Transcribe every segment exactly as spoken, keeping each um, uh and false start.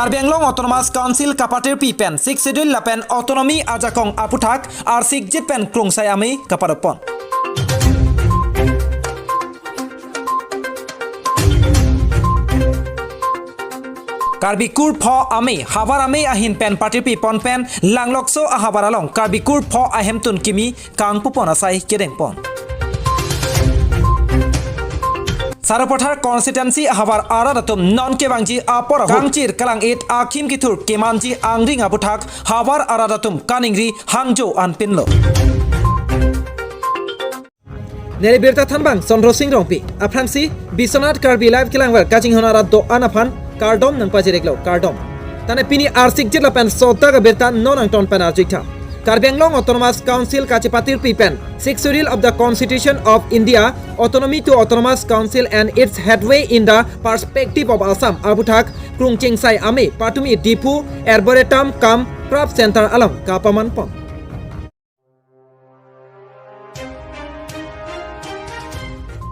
Karbi Anglong Autonomous Council kapatirpi pen Sixth Schedule lapen autonomy ajakong aputhak arsikjit pen Krungsai Amei kapadopon. Karbi Kur Pho Amei, Havar Amei ahin pen patirpi pon pen Langlokso ahavar along Karbi Kur Pho ahemtun kimi kangpupon asai kedengpon. Sarupathar constituency ahavar arat atum non kevangji apor ahut kangchir kalang-it akhim kithur kemanji angring aputhak havar arat atum kaningri hangjo anpinlo. Neli birta thanbang Sondro Sing Rongpi, aphrangsi Biswanath Karbi Live kelangver kachinghon arat do-an aphan kardom nangpajir-iklo, kardom. Tane pini arsikjit lapen sodak abirta non angton pen arjuitha. Karbi Anglong Autonomous Council kachepatirpi pen Sixth Schedule of the Constitution of India, Autonomy to Autonomous Council and its Headway in the Perspective of Assam aputhak Krungsai Amei patumi Diphu Arboretum cum Craft Center along kapamanpon.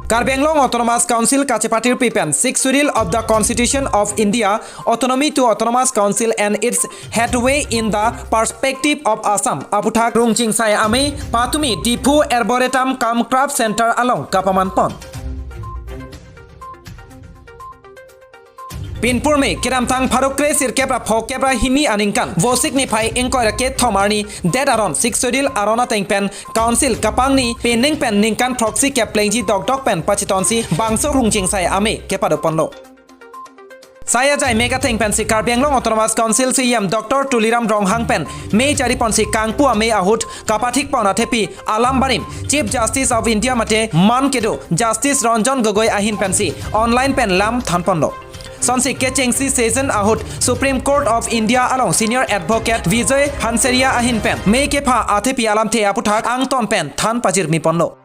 Karbi Anglong Autonomous Council kachepatirpi pen Sixth Schedule of the Constitution of India, Autonomy to Autonomous Council and its Headway in the Perspective of Assam aputhak Krungsai Amei patumi Diphu Arboretum cum Craft Center along kapamanpon. Pinpur May, kedamtang pharo kre sirkep ra phokep ra hini aningkan, Vosik niphai ingkoi ra kethom arni det aron Sixth Schedule aron ateng pen Council kapangni pening pen ningkan throksi kep plengji dokdok pen pachitonsi bangso Krungsai Amei kepadoponlo. Sai ajai mek ateng pensi Karbi Anglong Autonomous Council C E M Doctor Tuliram Ronghang pen mei chariponsi kangpu amei ahut kapathikpon athepi alam barim Chief Justice of India mate man kedo Justice Ranjan Gogoi ahin pensi online pen lam thanponlo. Sonsi kechengsi session ahut Supreme Court of India along Senior Advocate Vijay Hanseria ahin pen mei kepha athepi alamthe aputhak angton pen than pajirmiponlo.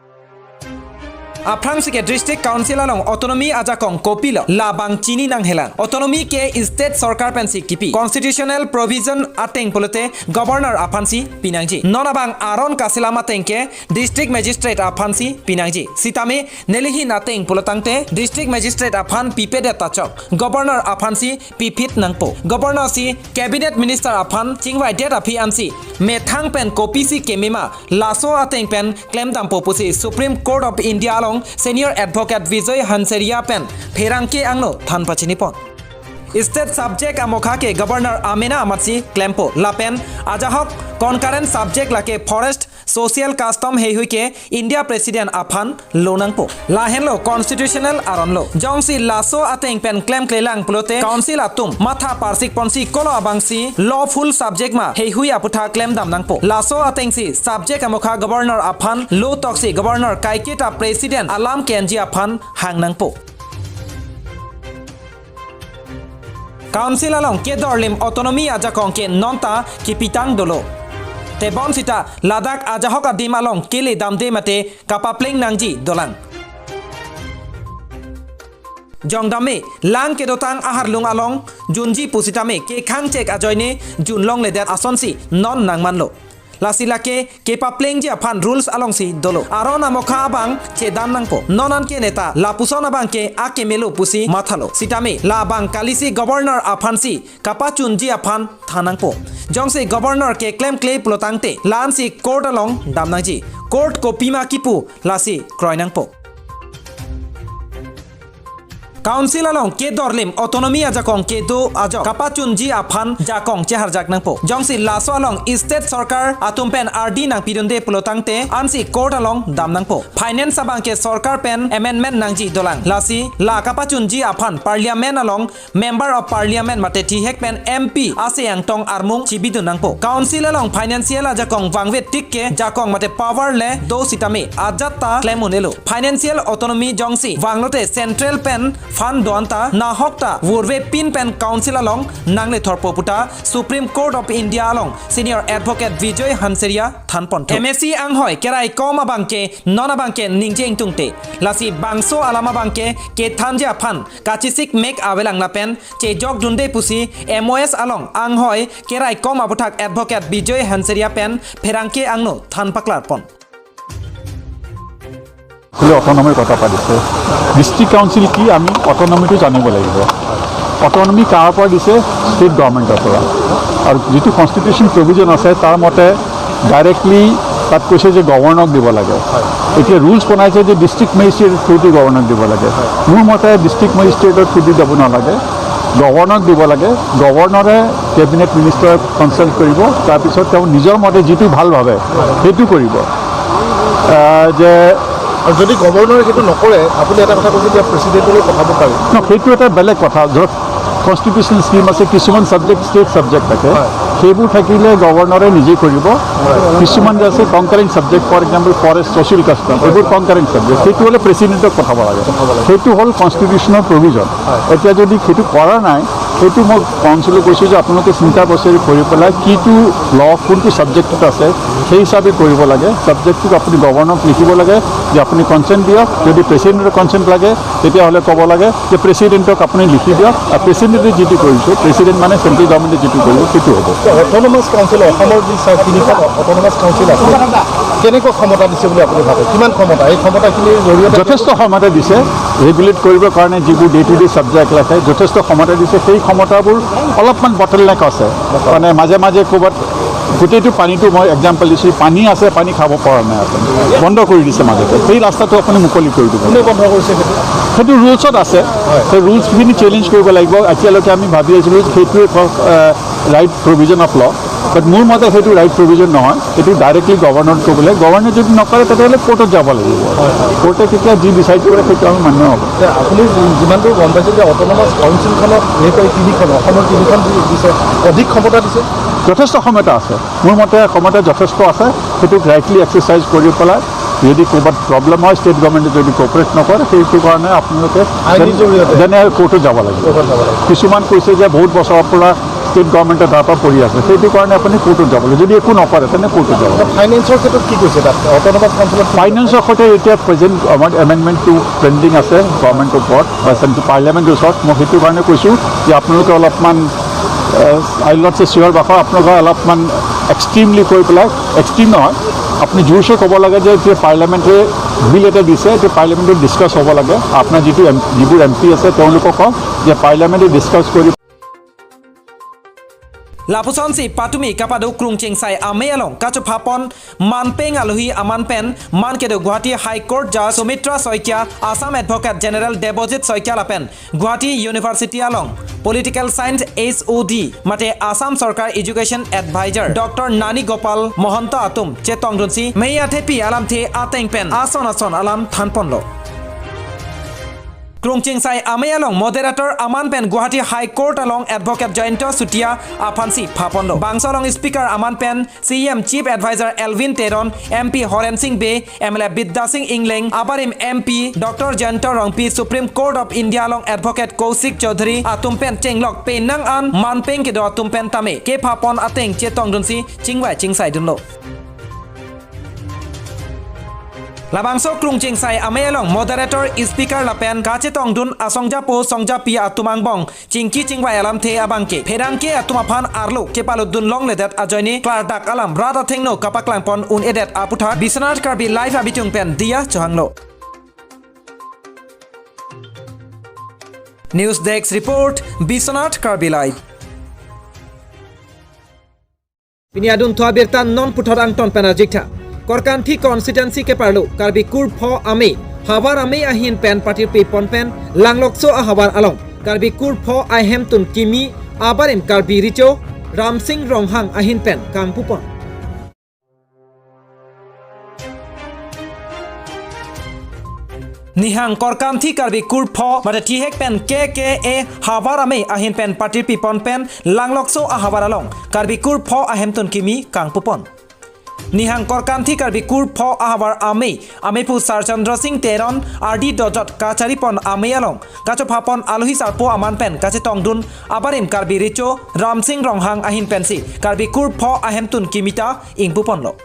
Aphrangsi ke District Council along autonomy ajakong kopilo, labang chini nanghelang. Autonomy ke state sorkar pensi kipi. Constitutional provision ateng pulote Governor aphansi pinangji. Non abang aron kaselam ateng ke District Magistrate aphansi pinangji. Sitame nelihin ateng pulotangte District Magistrate aphan pipedet tachok Governor aphansi piphit nangpo. Governor si Cabinet Minister aphan chingvaidet aphi ansi methang pen kopisi kemema laso ateng pen klemdampo pusi Supreme Court of India along Senior Advocate Vijay Hanseria pen pherangke angno than pachinipon. State subject amokha ke Governor amena amatsi klempo lapen ajahok concurrent subject lake forest, social custom heihui ke India President aphan lonangpo. Lahenlo constitutional aronlo. Jongsi laso ateng pen klemklelang pulote Council atum matha parsikponsi kolo abangsi lawful subject ma heihui aputhak klemdam nangpo. Laso atengsi subject amokha Governor aphan lo toksi Governor kaiketa President alam kenji aphan hang nangpo. Council along kedorlim autonomy ajakong ke nonta kipitang dolo. Tebonsita ladak ajahok adim along kele damde mate kapapleng nangji dolang. Jongdam me lang kedotang aharlung along junji pusitame kekhang chek ajoine junlongledet asonsi non nangmanlo. Lasi lake kepaplengji aphan rules alongsi dolo. Aron amokha abang chedan nangpo. Non anke neta lapuson abang ke akemelo pusi mathalo. Sitame labang kalisi Governor aphansi kapachunji aphan than nangpo. Jongsi Governor ke klemkle pulotangte lansi court along dam nangji. Court kopima kipu lasi kroi nangpo. Council along kedorlim autonomy ajakong kedo ajok kapachunji aphan jakong cheharjak nangpo. Jongsi laso along state sorkar atum pen ardi nangpidunde pulotangte ansi court along dam nangpo. Finance abang ke sorkar pen amendment nangji dolang. Lasi la kapachunji aphan Parliament along Member of Parliament mate thihek pen M P ase angtong armung chibidun nangpo. Council along financial ajakong vangve tik ke jakong mate power le do sitame ajat ta klem un-elo. Financial autonomy jongsi vanglote central pen fund do-an ta nahok ta vurve pin pen Council along nanglethorpo puta Supreme Court of India along Senior Advocate Vijay Hanseria thanponthu. M A C anghoi keraikom abang ke non abang ke ningje ingtungte. Lasi bangso alam abang ke kethanji aphan kachesik mek avelang lapen chejok dunde pusi M O S along anghoi keraikom aputhak Advocate Vijay Hanseria pen pherangke angno than paklarpon. আসলে অট'নমিৰ কথা পাতিছে। District council কি, আমি অট'নমিটো জানিব লাগিব। অট'নমি কাৰ পৰা দিছে, ষ্টেট গভৰ্ণমেণ্টৰ পৰা। আৰু যিটো কনষ্টিটিউশ্যন প্ৰভিজন আছে, তাৰ মতে ডাইৰেক্টলি তাত কৈছে যে গভৰ্ণৰক দিব লাগে। এতিয়া ৰুলছ বনাইছে যে ডিষ্ট্ৰিক্ট মেজিষ্ট্ৰেটৰ থ্ৰুদি গভৰ্ণৰক দিব লাগে। মোৰ মতে ডিষ্ট্ৰিক্ট মেজিষ্ট্ৰেটৰ থ্ৰুদি যাব নালাগে, গভৰ্ণৰক দিব লাগে। গভৰ্ণৰে কেবিনেট মিনিষ্টাৰক কনচাল্ট কৰিব, তাৰপিছত তেওঁ নিজৰ মতে যিটো ভাল ভাবে সেইটো কৰিব। আহ, যে আৰু যদি গভৰ্ণৰে সেইটো নকৰে, আপুনি এটা কথা কৈছে যে প্ৰেচিডেণ্টলৈ পঠাব পাৰি। ন, সেইটো এটা বেলেগ কথা। ধৰক, কনষ্টিটিউশ্যন স্কিম আছে, কিছুমান ছাবজেক্ট ষ্টেট ছাবজেক্ট থাকে, হয়। সেইবোৰ থাকিলে গভৰ্ণৰে নিজে কৰিব। হয়। কিছুমান যে আছে concurrent subject, for example forest, social custom, এইবোৰ কনকাৰেণ্ট ছাবজেক্ট, সেইটো হ'লে প্ৰেচিডেণ্টক পঠাব লাগে। পঠাব লাগে। সেইটো হ'ল কনষ্টিটিউশ্যনৰ প্ৰভিজন। হয়। এতিয়া যদি সেইটো কৰা নাই, সেইটো মই কাউন্সিলক কৈছোঁ যে আপোনালোকে চিন্তা বছৰি কৰি পেলাই কিটো ল কোনটো ছাবজেক্টত আছে, সেই হিচাপে কৰিব লাগে। ছাবজেক্টটোত আপুনি গভৰ্ণৰক লিখিব লাগে যে আপুনি কনচেণ্ট দিয়ক। যদি প্ৰেচিডেণ্টৰ কনচেণ্ট লাগে, তেতিয়াহ'লে ক'ব লাগে যে প্ৰেচিডেণ্টক আপুনি লিখি দিয়ক, আৰু প্ৰেচিডেণ্টে যিটো কৰিছে, প্ৰেচিডেণ্ট মানে চেণ্ট্ৰেল গভৰ্ণমেণ্টে যিটো কৰিব, সেইটো হ'ব। অট'নমাছ কাউন্সিল, অসমৰ যি চাৰি, তিনিখন অট'নমাছ কাউন্সিল আছে, কেনেকুৱা ক্ষমতা দিছে বুলি আপুনি ভাবে? কিমান ক্ষমতা? এই ক্ষমতাখিনিৰ জৰিয়তে যথেষ্ট ক্ষমতা দিছে। ৰেগুলেট কৰিবৰ কাৰণে যিবোৰ ডে টু ডে ছাবজেক্ট আছে, যথেষ্ট ক্ষমতা দিছে। সেই ক্ষমতাবোৰ অলপমান বটলনেক আছে, মানে মাজে মাজে ক'ৰবাত গোটেইটো পানীটো, মই এক্সাম্পল দিছোঁ, পানী আছে, পানী খাব পৰা নাই আপুনি, বন্ধ কৰি দিছে মাজতে, সেই ৰাস্তাটো আপুনি মুকলি কৰি দিব। কোনে বন্ধ কৰিছে সেইটো? সেইটো ৰুলছত আছে। হয়। সেই ৰুলছখিনি চেঞ্জ কৰিব লাগিব। এতিয়ালৈকে আমি ভাবি আছিলোঁ যে সেইটো এক, ah, right provision of law, but মোৰ মতে সেইটো ৰাইট প্ৰভিজন নহয়। এইটো ডাইৰেক্টলি গভৰ্ণৰক ক'ব লাগে। গভৰ্ণৰে যদি নকৰে, তেতিয়াহ'লে কোৰ্টত যাব লাগিব। হয়, হয়। কোৰ্টে কেতিয়া যি ডিচাইড কৰে, সেইটো আমি মান্য হ'ব। এতিয়া আপুনি যি-, যিমান দূৰ গম পাইছে যে অট'নমাছ কাউন্সিলখনত এই তিনিখন, অসমৰ তিনিখন দি-, দিছে, অধিক ক্ষমতা দিছে। যথেষ্ট ক্ষমতা আছে, মোৰ মতে ক্ষমতা যথেষ্ট আছে। সেইটোক ৰাইটলি এক্সাৰচাইজ কৰি পেলাই যদি ক'ৰবাত প্ৰব্লেম হয়, ষ্টেট গভৰ্ণমেণ্টে যদি কোঅপাৰেট নকৰে, সেইটো কাৰণে আপোনালোকে আইনী জৰিয়তে। তেনে কোৰ্টত যাব লাগিব। কোৰ্টত যাব লাগিব। কিছুমান কৈছে যে বহুত বছৰৰ পৰা ষ্টেট গভৰ্ণমেণ্টৰ ধাৰ পৰা পৰি আছে, সেইটো কাৰণে আপুনি কোৰ্টত যাব লাগিব। যদি একো নকৰে, তেনে কোৰ্টত যাব লাগিব। ফাইনেন্সৰ ক্ষেত্ৰত কি কৈছে তাত? অট'নমাছ কাউন্সিলত কি কৈছে? ফাইনেন্সৰ সৈতে এতিয়া প্ৰেজেণ্ট আমাৰ এমেণ্ডমেণ্টটো পেণ্ডিং আছে গভৰ্ণমেণ্টৰ ওপৰত বা চেণ্ট্ৰেল পাৰ্লিয়ামেণ্টৰ ওচৰত। মই সেইটো কাৰণে কৈছোঁ যে আপোনালোকে অলপমান, আহ, I will not say চিঞৰ বাখৰ, আপোনালোকে অলপমান এক্সট্ৰিমলি কৈ পেলাই, এক্সট্ৰিম নহয়, আপুনি জোৰছে ক'ব লাগে যে এতিয়া পাৰ্লিয়ামেণ্টে বিল এটা দিছে, এতিয়া পাৰ্লিয়ামেণ্টত ডিছকাছ হ'ব লাগে। আপোনাৰ যিটো এম-, যিবোৰ এম পি আছে, তেওঁলোকক কওক যে পাৰ্লিয়ামেণ্টে ডিছকাছ কৰি Lapusonsi patumi kapado Krungchengsai Amei along kachophapon manpeng alohi aman pen man kedo Guwahati High Court Judge Sumitra Saikia, Assam Advocate General Debojit Saikia lapen Guwahati University along Political Science H O D mate Assam Sorkar Education Advisor Doctor Nani Gopal Mahanta atum chetongdunsi mei athepi alamthe ateng pen ason ason alam thanponlo. Krungchengsai Amei along moderator aman pen Guwahati High Court along Advocate Jayanta Sutia aphansi phaponlo. Bangso along speaker aman pen C E M Chief Advisor Elwin Teron, M P Horen Sing Bey, M L A Bidya Sing Engleng, abarim M P Doctor Jayanta Rongpi, Supreme Court of India along Advocate Kaushik Choudhury atum pen chenglok penang an manpeng kedo atum pen tame kephapon ateng chetongdunsi chingvai chingsaidunlo. Labangso Krungchengsai Amei along moderator speaker lapen kachetongdun asongjapo songjapi atum angbong chingki chingvai alamthe abangke pherangke atum aphan arlo kepalutdun longledet ajoine klardak alam rat athengno kapaklangpon un-edet aputhak Biswanath Karbi Live abitung pen diya chohanglo. News Desk Report, Biswanath Karbi Live. Pini adunthu abirta non puthot angton pen arjiktha. Korkanthi constituency keparlo Karbi Kurpho Amei, Havar Amei ahin pen patirpipon pen Langlokso ahavar along Karbi Kurpho ahemtun kimi abarim Karbi Recho Ramsing Ronghang ahin pen kangpupon. Nihang Korkanthi Karbi Kurpho mate thihek pen K K A Havar Amei ahin pen patirpipon pen Langlokso ahavar along Karbi Kurpho ahemtun kimi kangpupon. Nihang Korkanthi Karbi Kurpho ahavar amei, Ameiphu Sar Chandra Singh Teron, R D Dojot kacharipon amei along kachophapon alohi sarpo aman pen kachetongdun abarim Karbi Recho Ramsing Ronghang ahin pensi Karbi Kurpho ahemtun kimita ingpuponlo.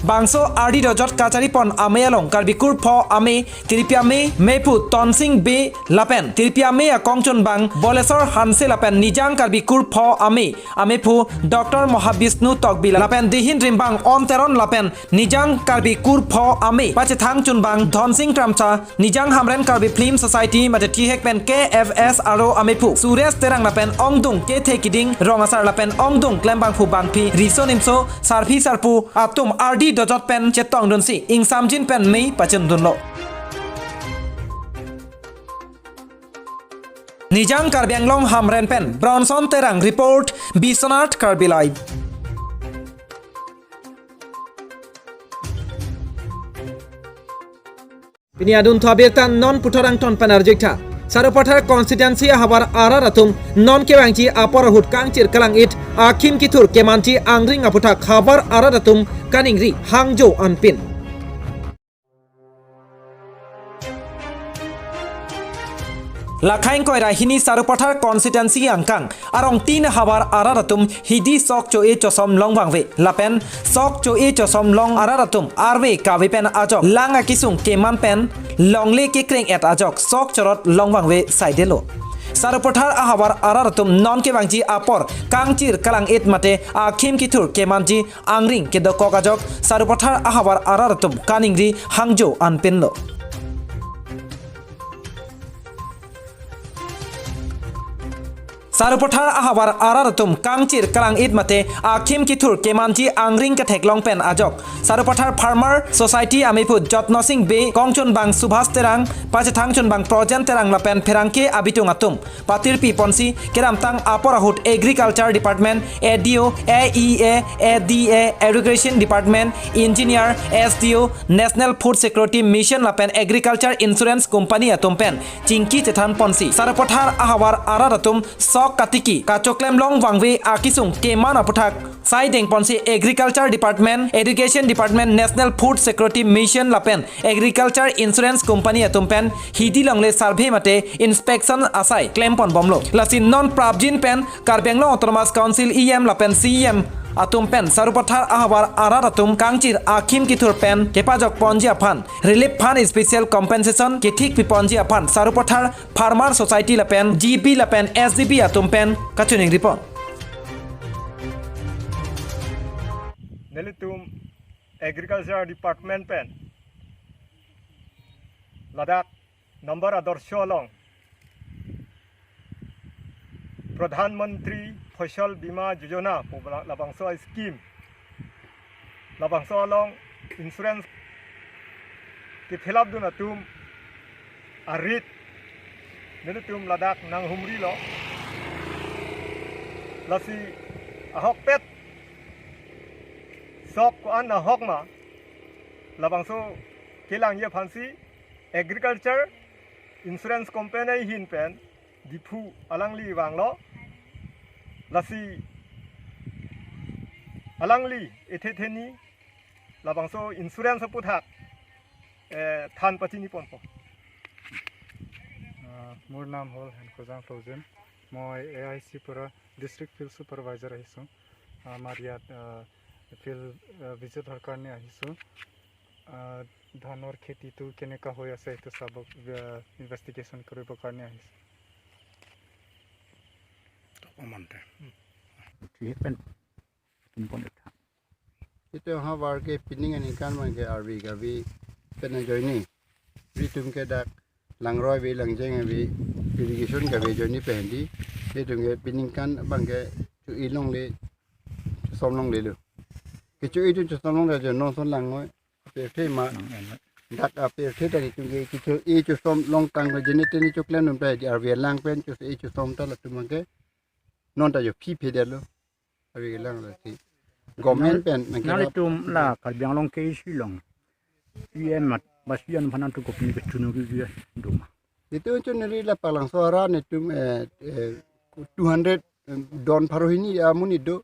Bangso ardi dojot kacharipon amei along Karbi Kurpho Amei, Tirpi Amei mephu Tonsing Bey lapen Tirpi Amei akongchunbang Bolesor Hanse lapen Nijang Karbi Kurpho Amei amephu Doctor Mohabishnu Tokbi lapen Dihin Rimbang On Teron lapen Nijang Karbi Kurpho Amei pachethang chunbang Dhonsing Kramsa, Nijang Hamren Karbi Film Society mate thihek pen K F S aro amephu Suresh Terang lapen ongdung kethe kiding rong asar lapen ongdung klembangphu bangphi riso nimso sarpi sarpo atum ardi dojot pen chetongdunsi ingsamjin pen mei pachundunlo. Nijang Karbi Anglong Hamren pen Bronson Terang report, Biswanath Karbi Live. Pini adun thu abirta non puthot angton pen arjuktha. Sarupathar constituency ahavar arat atum non kevangji apor ahut kangchir kalang-it akhim kithur kemanji angring aputhak havar arat atum kaningri hangjo anpin. Lakhai ingkoi ra hini Sarupathar constituency angkang arong tin havar arat atum hidi sok cho-e chosom long vangve lapen sok cho-e chosom long arat atum arve kave pen ajok lang akesung keman pen longle kekreng-et ajok sok chorot long vangve saidelo. Sarupathar ahavar arat atum non kevangji apor kangchir kalang-it mate akhim kithur kemanji angring kedokok ajok Sarupathar ahavar arat atum kaningri hangjo anpinlo. Sarupathar ahavar arat atum kangchir kalang-it mate akhim kithur kemanji angring ketheklong pen ajok Sarupathar Farmer Society amephu Jotno Sing Bey, kongchunbang Subhas Terang, pachethang chunbang Projen Terang lapen pherangke abitung atum patirpi ponsi kedamtang apor ahut Agriculture Department, A D O, A E A, A D A, Education Department, Engineer, S D O, National Food Security Mission lapen Agriculture Insurance Company atum pen chingki chethan ponsi Sarupathar ahavar arat atum sok katiki kachoklem long vangve akesung keman aputhak saideng ponsi Agriculture Department, Education Department, National Food Security Mission lapen Agriculture Insurance Company atum pen hidi longle survey mate inspection asai klempon bomlo. Lasi non prapjin pen Karbi Anglong Autonomous Council E M lapen C E M atum pen Sarupathar ahavar arat atum kangchir akhim kithur pen kepajok ponji aphan relief fund special compensation kethik piponji aphan Sarupathar Farmer Society lapen G B lapen S G B atum pen kachoningri pon. Nelitum Agriculture Department pen ladak number adorsho along Pradhan Mantri Fasal Bima Yojana pu labangso scheme, labangso along insurance ke-fill up dun atum arit nelitum ladak nanghumrilo. Lasi ahokpet sok ko-an ahok ma labangso kelangji aphansi Agriculture Insurance Company ahin pen Diphu alangli vanglo. Lasi alangli ethe theni labangso insurance aputhak, eh, than pachini ponpo. আহ, মোৰ নাম হ'ল হেনকোজাং ফ্ৰজেন। মই A I C পৰা district field supervisor আহিছোঁ। আমাৰ ইয়াত, আহ, ফিল্ড, আহ, ভিজিটৰ কাৰণে আহিছোঁ। আহ, ধানৰ খেতিটো কেনেকা হৈ আছে, সেইটো চাব, আহ, ইনভেষ্টিগেশ্যন কৰিবৰ কাৰণে আহিছোঁ। Topamante. Hm. Sihipen. Pinpon itha. Ito ha war ke pining aningkan man ke arvi gavi pena joini. Ritum ke dak langroi ve langjeng ve irrigation gavi joini pehendi. Ritum ke piningkan bang ke cho-e longle, chosom longle lo. Ke cho-e tu chosom longle jo non son langoi. Apirthe ma. Nang enak. Dak apirthe tadi tum ke cho-e chosom longtang ke jeni teni choklem num ta di arvi lang pen cho-e chosom ta latum ke. Non ta jo phi phe det lo. Arvi lang lo si. Government pen nang kira. Nanglitum la Karbi Anglong ke isi long. E M mat, bas ian phanan tu kopi ke chunu ke dia doma. Itu chuniri la Paklangso arat netum, eh, eh, two hundred, eh, don pharo hini amonit do.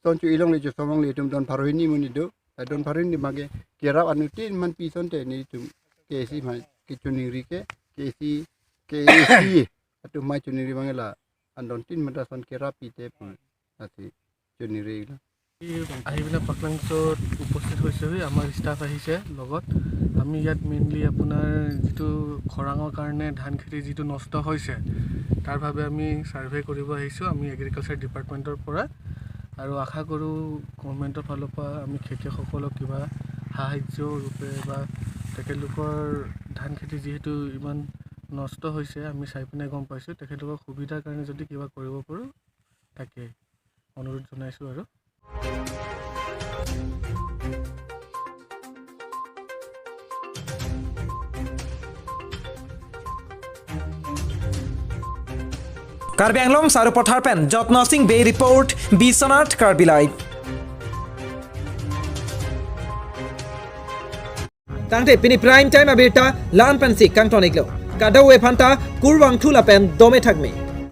Son cho-e longle chosom longle atum don pharo hini monit do. Eh, don pharo hini mage kerap anuttin man pi asonte netum ke isi ma ke chuniri ke, ke isi, ke isi atum ma chuniri mage la an don tin mata son kerap pite pu. Lasi chuniri lo. আহি পিনে পাকলাংচত উপস্থিত হৈছেহি, আমাৰ ষ্টাফ আহিছে লগত। আমি ইয়াত মেইনলি আপোনাৰ যিটো খৰাঙৰ কাৰণে ধান খেতি যিটো নষ্ট হৈছে, তাৰ বাবে আমি ছাৰ্ভে কৰিব আহিছোঁ আমি এগ্ৰিকালচাৰ ডিপাৰ্টমেণ্টৰ পৰা। আৰু আশা কৰোঁ গভৰ্ণমেণ্টৰ ফালৰ পৰা আমি খেতিয়কসকলক কিবা সাহায্য ৰূপে বা তেখেতলোকৰ ধান খেতি যিহেতু ইমান নষ্ট হৈছে, আমি চাই পিনে গম পাইছোঁ, তেখেতলোকৰ সুবিধাৰ কাৰণে যদি কিবা কৰিব পাৰোঁ, তাকে অনুৰোধ জনাইছোঁ আৰু। Karbi Anglong Sarupathar pen Jotno Singh Bey report, Biswanath Karbi Live. Tangte pini prime time abirta la-an pensi kangton-iklo. Kadokave aphanta kurvangthu lapen dome thakme.